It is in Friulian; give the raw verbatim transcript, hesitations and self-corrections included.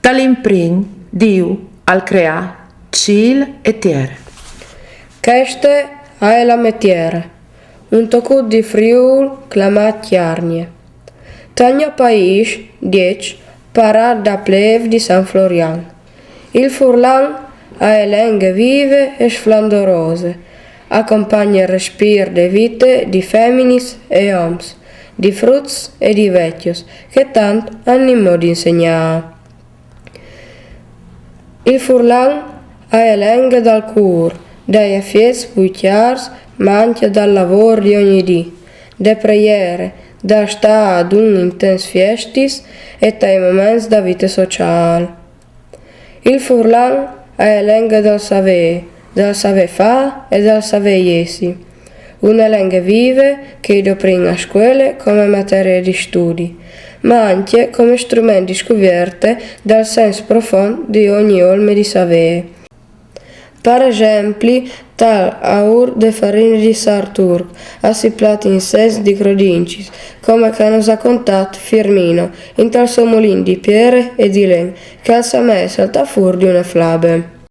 Tal imprin Diu al creà cîl e tiere. Cheste a è la mê tiere, un tocut di Friûl clamât Cjargne. Tal gno paîs, Dieç, parât da plêf di San Florian. Il furlan a è lenghe vive e sflandorose, a compagne il respîr de vite di feminis e oms, di fruts e di vecjos, che tant a àn imò di insegnâ. Il furlan a è lenghe dal cûr, dai afiets plui cjârs, ma ancje dal lavôr di ogni dì, de preiere, dal stâ adun in temps fiestis e tai moments da vite sociâl. Il furlan a è lenghe dal savê, dal savê fâ e dal savê jessi. Une lenghe vive che i doprin a scuele come materie di studi, ma ancje come strument di scuvierte dal sens profont di ogni olme di savê. Par esempli, tal aur de farine di sâr turc a si platin sês di crodincis, come che nus à contât Firmino, intal so molin di piere e di len, che al somee saltâ fûr di une flabe.